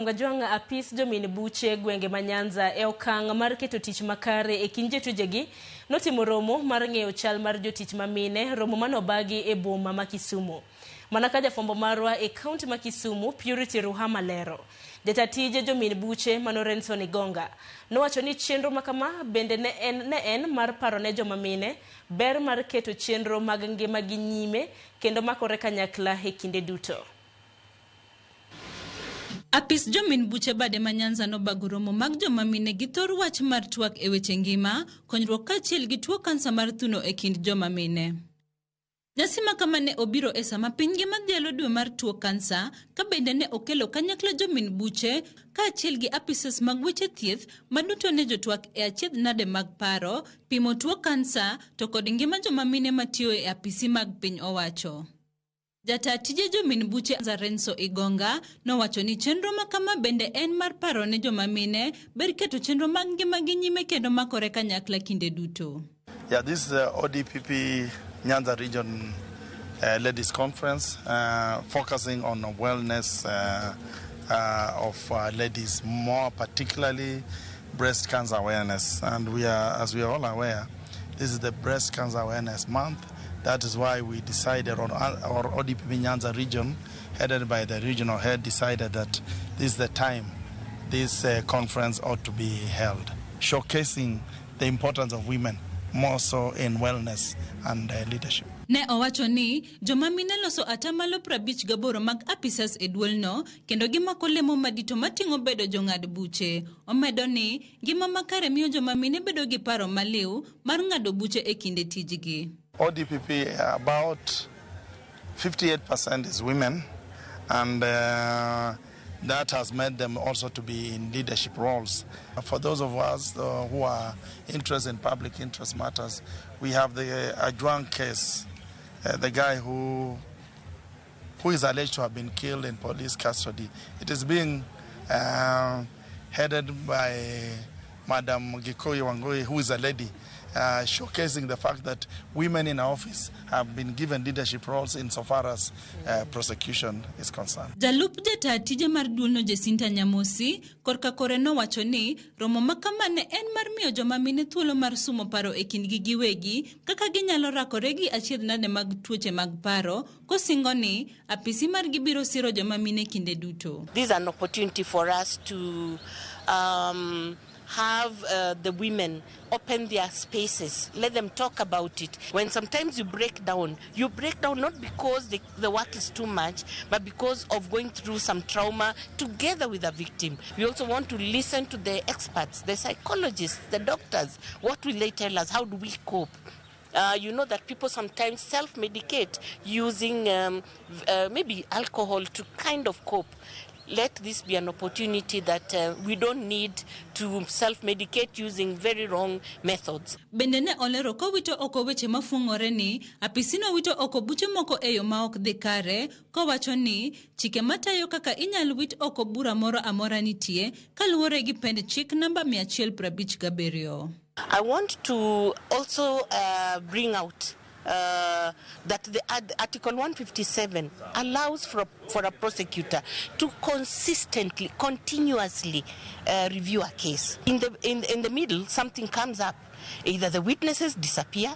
Ajwang' apis jomin buche gwenge ma Nyanza e okang' mar keto tich makare e kind jotijegi notimo romo mar ng'eyo chal mar jotich ma mine, romo manobagi e boma ma Kisumu. Mana ka jafwambo marwa e kaunti ma Kisumu, Purity Ruhama lero. Jata tije jomin buche mano Renson Igonga nowacho ni chenro ma kama bende ne en mar paro ne joma mine ber mar keto chenro mag ngima gi nyime kendo makore kanyakla e kinde duto. Apis jomin buche bade ma Nyanza nobago romo mag joma mine gi thor wach mar twak e weche ngima, konyruok kaachiel gi tuo kansa mar thuno e kind joma mine. Nyasi ma kama ne obiro e sama piny ngima dhialo dwe mar tuo kansa, ka bende ne okelo kanyakla jomin buche kaachiel gi apises mag weche thieth ma duto ne jotwak e achiedh nade mag paro, pimo tuo kansa to kod ngima joma mine matiyo e apisi mag piny owacho. Jata tije jomin buche Renso Igonga nowacho ni chenro ma kama bende en mar paro ne joma mine ber keto chenro mag ngimagi nyime kendo makore kanyakla kinde duto. Yeah, this is the ODPP Nyanza Region Ladies Conference, focusing on the wellness of ladies, more particularly breast cancer awareness. And we are, as we are all aware, this is the Breast Cancer Awareness Month. That is why we decided, or ODPP Nyanza Region, headed by the regional head, decided that this is the time this conference ought to be held, showcasing the importance of women, more so in wellness and leadership. Ne owacho ni joma mine loso atamalo 58 mag apisas e duolno kendo gimako lemo madito mating'o bedo jong'ad buche. Omedo ni ngima makare miyo joma mine bedo gi paro maliw mar ng'ado buche e kinde tijgi. ODPP, about 58% is women, and that has made them also to be in leadership roles. For those of us who are interested in public interest matters, we have the Ajwang case, the guy who is alleged to have been killed in police custody. It is being headed by Madam Gikoi Wangui, who is a lady, showcasing the fact that women in our office have been given leadership roles insofar as prosecution is concerned. Jalup jata tije mar duolno Jacinta Nyamosi korka kore nowacho ni romo ma kama ne en mar miyo joma mine thuolo mar sumo paro e kindgi giwegi kaka ginyalo rakore gi achiedh nade mag tuoche mag paro kosingo ni apisi margi biro siro joma mine kinde duto. This is an opportunity for us to have the women open their spaces, let them talk about it. When sometimes you break down not because the work is too much, but because of going through some trauma together with the victim. We also want to listen to the experts, the psychologists, the doctors. What will they tell us? How do we cope? You know that people sometimes self-medicate using maybe alcohol to kind of cope. Let this be an opportunity that we don't need to self-medicate using very wrong methods. Bende ne olero kowito oko weche mafuong'ore ni apisino wito oko buche moko e yo ma ok dhi kare kowacho ni chike matayo kaka inyal wit oko bura moro amora nitie kaluwore gi pend chik namba 157. I want to also bring out that the Article 157 allows for a prosecutor to consistently, continuously review a case. In the middle, something comes up. Either the witnesses disappear.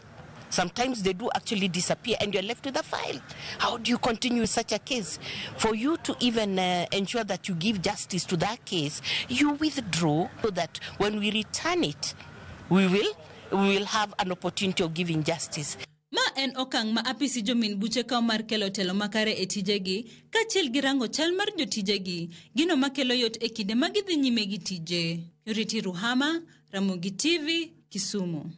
Sometimes they do actually disappear and you're left with a file. How do you continue such a case? For you to even ensure that you give justice to that case, you withdraw so that when we return it, we will have an opportunity of giving justice. Ma en okang' ma apisi jomin buche kawo mar kelo telo makare e tijegi kaachiel gi rango chal mar jotijegi gino makelo yot e kinde ma gidhi nyime gi tije. Purity Ruhama, Ramogi TV, Kisumu.